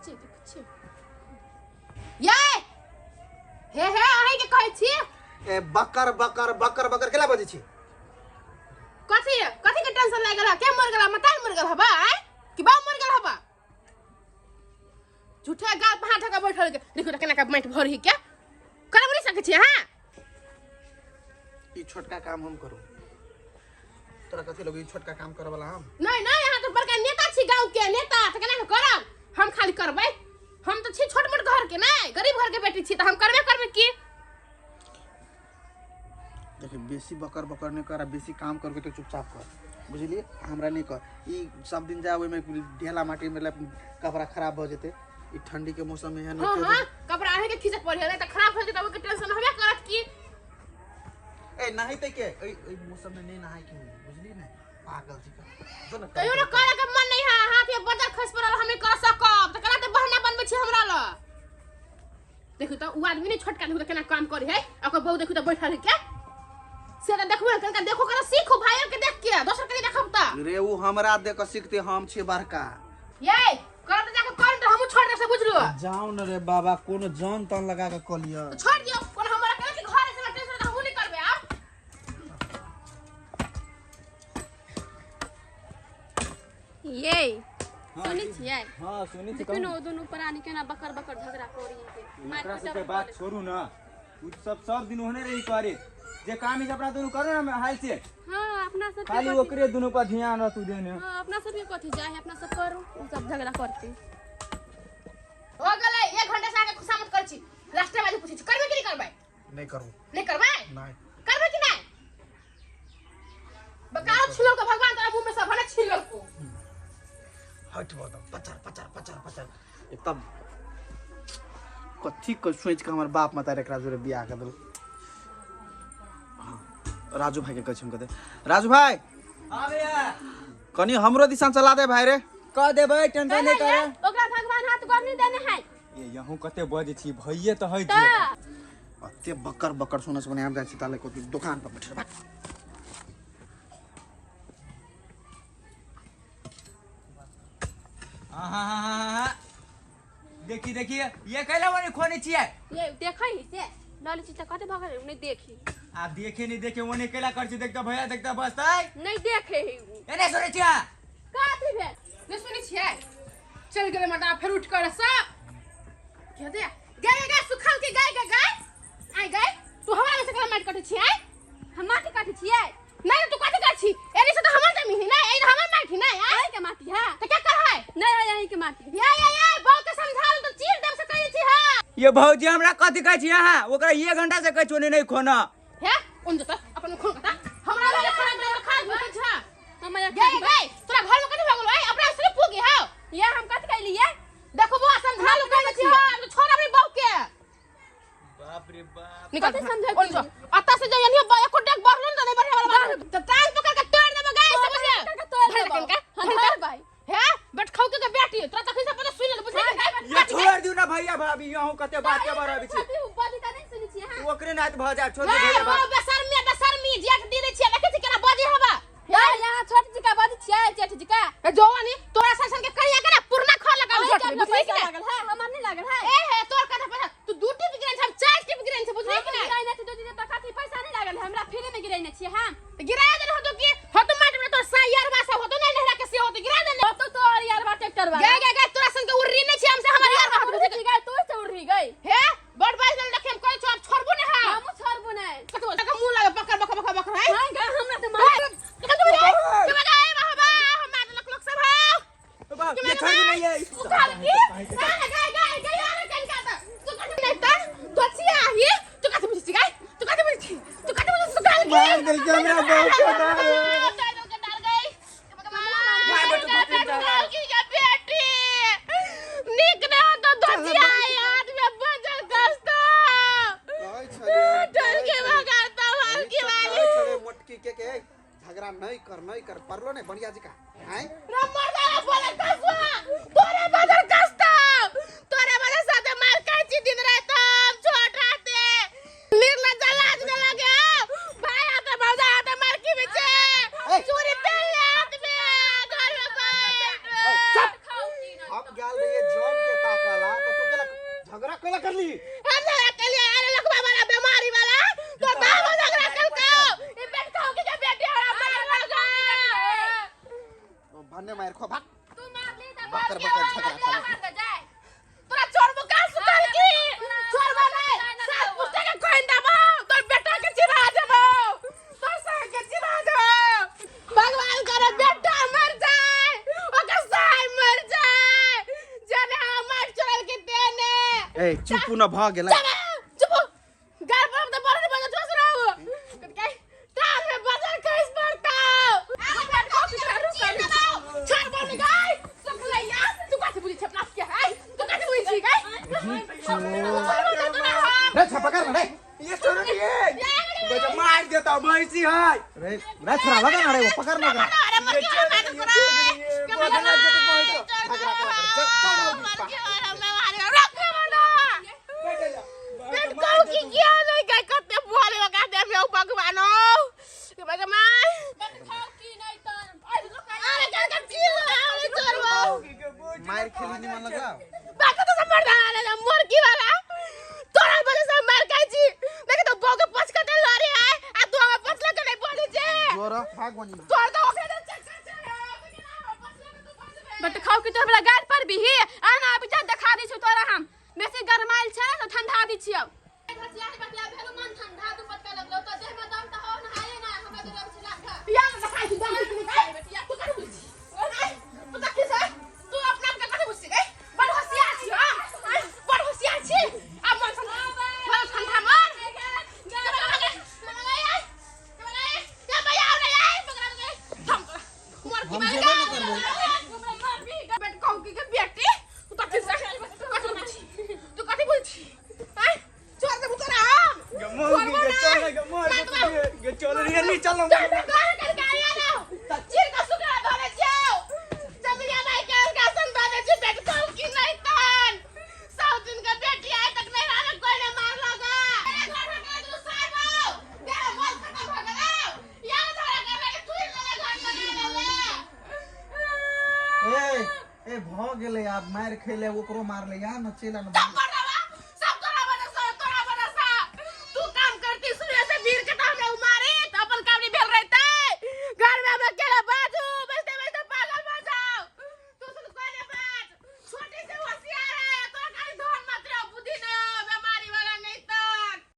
छियै देखै छियै ये हे हे अहीं के कहै छी। ए बकर बकर बकर बकर केला बजै छी? कथी कथी के टेंशन लागि गेल? के मर गेल? मतार मर गेल हबा आय कि बाप मर गेल हबा? झूठे गाल पर हाथ धऽ के बैठल के देखियौ तऽ केना के माटि भरही के करब नहि सकै छी अहाँ। ई छोटका काम हम करू, तोरा कथी लगै ई छोटका काम करे वाला हम? नहीं नहीं, अहाँ तऽ बड़का नेता छी, गाँव के नेता, तऽ केना के करब? हम खाली करबै? हम तऽ छी छोट मोट घर के, नहीं गरीब घर के बेटी छी, तऽ हम करबे करबै की? देखिए बेसी बकर बकर नहीं कर, आ बेसी काम करके तो चुपचाप कर, बुझलिए? हमरा नहीं कर, ई सब दिन जा ओहिमे ढेला माटी में कपड़ा खराब भऽ जेतै, ई ठंडी के मौसम में एहन हाँ होते। हाँ, कपड़ा अहीं के खींचक पड़े नहीं तऽ खराब हो जेतै, ओहिके टेंशन हमे करत की? ए नहाइते के ए ए मौसम में नहीं नहाय के होई, बुझली ने? पागल जी का जो ना। कहियो ने करे के मन नहीं है, हाथ में बजर खसि पड़ल, हम नहीं कर सकब तऽ केना तऽ बहाना बनबै छी हमरा ल। देखू तऽ उ आदमी नहीं छोटका, देखू तऽ केना काम करे है, आ ओकर बहू देखू तऽ बैठल है के से तऽ देखबे कनिका, देखो करा सीखू भाई के देख के, दोसर के नहीं देखब तऽ। रे उ हमरा देख के सीखते, हम छियै बड़का। ये करब तऽ जाके कर, तऽ हमहूँ छोड़ देब से बुझलू। जाओ न रे बाबा, कोनो जान तान लगा के कऽ लिअ। तऽ छोड़ दियौ, कोनो हमरा केना कि घर से टेंशन तऽ हमहूँ नहीं करबै आब। ये सुनै छियै? हाँ सुनै छी। देखियौ ने ओ दुनू प्राणी केना बकर बकर झगड़ा करी है। मारि ओकरा पीट सबके बात छोड़ू ना, उ सब सब दिन ओहने रही करे, जे काम है से अपना दुनू करो ना हाल से। हाँ अपना सब खाली ओकरे दुनू पर ध्यान रहतू देने। हाँ अपना सब के कथी जाए है, अपना सब करू, उ सब झगड़ा करते। हो गेलै, एक घंटा से आके खुशामद करै छी, लास्टे बाजी पूछै छी करबै कि नहीं करबै? नहीं करू। नहीं करबै? नहीं। करबै कि नहीं? बकारो छिलल के भगवान तोरा मुंह में सब भने छिलल को। हट बहुत पचर पचर पचर पचर एकदम कथी के सोच के हमर बाप मतार एकरा जोरे बियाह कर देल। हाँ, राजू भाई के कहै छी हम, कहते राजू भाई। हाँ भैया। कनी हमरो दिशा चला दे भाई रे। कह देबै, टेंशन नहीं करे। ओकरा भगवान हाथ गोड़ नहीं देने है। ये यहूं कते बजै छी, भैये तऽ है तऽ जे। अते बकर बकर सुनस बने हम जाइ छी ताले को दुकान पर बैठल बा। हाँ हाँ हाँ हाँ हाँ देखी देखी ये कैला बने खोने छियै? ये देखै ही से लाली चीज कते भगल नहीं देखी। आप देखे नहीं देखे ओने कैला कर छी, देखता भैया देखता बसतै। नहीं देखे ही उ। ए नहीं सुनै छियै? कथी भेल? नहीं सुनै छियै? चल गेलै मटा फेर उठ कर सब के दे गाय गाय सुखल के गाय गाय गाय आय गाय, तू हमरा में से केना माटि कटै छी आय? हम माटि काटै छियै? नहीं तू कथी करै छी? एनी से तऽ हमर जमीन है ना, एनी हमर माटि है ना आय? अहीं के माटि है। तऽ क्या कर है? नहीं है यहीं के माटि। ये ये ये बहू के समझा तो चीर देब से कहै छी। हां ये भौजी हमरा कथी कहै छी अहाँ? ओकरा एक घंटा से कहै छी ओने नहीं खोना। हे उन जता अपन खून कता हमरा लगे खाना दे खा दे छा। हम यहाँ गे गे तोरा घर में कथी भऽ गेलो आय? अपना से पूगी हां। ये हम कथी कहलियै? देखो बुआ समझा लो कहै छी। हां छोड़ अपनी बहू के। बाप रे बाप। निकल। कथी समझै ओन जो अता से जे एनियो एको डेग बढ़लो न त नहीं बढ़े वाला बात। त टांग पकड़ के तोड़ देबो गाय समझ ले। पकड़ के तोड़ धर देबो। कनका, हम धर। धरबै। हे बट खाऊ के बेटी तोरा तखन से पता सुन ले बुझली कि नहीं? ये छोड़ दियौ ना भैया भाभी, यहूं कते बात के बढ़ाबै छी। कथी ऊपर दी त नहीं सुनै छियै अहाँ? ओकरे नात भऽ जायत, छोड़ दियौ हे भैया ओ भाभी। बेशर्मी बेशर्मी जेठ दी दै छियै, देखै छी केना बजै हवा। हे यहाँ छोट जी का बजै छियै, जेठ जी का। ए जवानी तोरा सन के करिया के ना पुरना खर लगा अहीं झट के बुझली पैसा कि नहीं? लागल है, हमर नहीं लागल है। ए हे तोर कथा पैसा तू दू टिप गिरैन छै, हम चार टिप गिरैन छै, बुझली कि नहीं? गिरैने छै दू टिप तऽ कथी पैसा नहीं लागल है, हमरा फ्री में गिरैने छियै हम। तऽ गिरा देने होतो कि होतो माटि में तोर सा यार बा सब होतो नहीं नहरा के से होतो गिरा देने। होतो तोर यार बा ट्रैक्टर वाला। गे गे गे तोरा संग के उर्री नहीं छै हमसे हमर यार बा होतो उड़ही गई, तू से उड़ही गई। हे बड़ बाज दल देखे हम कहै छौ आब छोड़बो नहीं हम। हमहूँ छोड़बो नहीं। कथी बोल मुंह लगे बकर बकर बकर बकर है। हाँ गे हमरा तऽ मार। कथी बोल के बगा ए बाबा हम मार देलक लोक सब हौ। बाप, ये छोड़ दियौ ना ये। सुखाल की गाय गाय गाय गाय यार कनका त तू कथी नहीं त दोचिया ही तू कथी बुझै छी गाय? तू कथी बुझै छी? तू कथी बुझै छी सुखाल की? मार देलकै हमरा बहू के डार। डर गई। भाई बेटू, बकरी चला। की के बेटी नीक न तो दोचिया हाथ में बजल कस्तो कहै छलियै, डर के भगाता हल्की वाली। कहै छलियै मोटकी के झगड़ा नहीं कर नहीं कर, पड़लो नहीं बढ़िया जी का हैं? रे मर्दाना बोले कसवा तोरे बदल कस्ता तोरे बदल साथे मार खाइ छी दिन रात हम छोट रहते निर्लज लाज न लगे भाई हाथे भौजा हाथे मार की बिचे चूड़ी पहन ले हाथ में घर में बैठ। चुप। हम गेल रहियै जन के ताके। कर ली हम झगड़ा केलिए अरे लखवा वाला बीमारी वाला तो बाबू झगड़ा करको ई बेट खाओ के बेटी हमरा मार लगा भन्ने मार खो भाग तू मार ली त बकर बकर झगड़ा खाली। मार दे जाए तोरा छोड़बो का सुतल की छोड़बो नहीं सात पुस्ते के खोइन देबो तोर बेटा के चिढ़ा देबो तोर सास के चिढ़ा देबो भगवान करे बेटा मर जाए ओकर साय मर जाए जाने हम मार चढ़ल के देने ए चुप न भ गेलै चला चुप घर पर तो बड़ बड़ जोश रहो के टांग में बजर कैस पड़ता छोड़ बोल गाय सब लैया तू कैसे बुझी छपना के है तू कैसे बुझी गाय रे छपा कर रे ये छोड़ दिए बच्चा मार देता भैंसी है रे रे छोरा लगा ना रे वो पकड़ ना अरे मर गया मैं तो करा बदला देता झगड़ा कर चल चल पेट कहू की किया नहीं गए कते बोले लगा दे में भगवान हो भगवान खाओ की नहीं त अरे कर कर की अरे चोरबो मार खेली निमन लगा बाकी तो सब मर्दा वाला मुर्गी वाला तोरा बोले सब मार खाई छी देखे तो बो के पछ के लड़े है आ तू हमें पछला के नहीं बोले छे जोर भाग बनी तोर तो ओकरे तो चक्कर चढ़े बट खाओ की तो हमरा गाड़ पर भी ही आना अभी जा देखा दै छी तोरा हम बेसी गरमाइल छै तो ठंडा दै छियौ या ना खाई छी दाम की नहीं तू कथि बुझी तू देखी से तू अपना के कथि बुझी गई बड़ होशियार छी हां बड़ होशियार छी आ मन मन ठंडा मन हम जेबे न करबो। तू कथि बुझी हैं छोड़ दे तोरा हम चल रे नहीं चल ए ए भ गेलै आब मार खेले ओकरो मारले या न चल न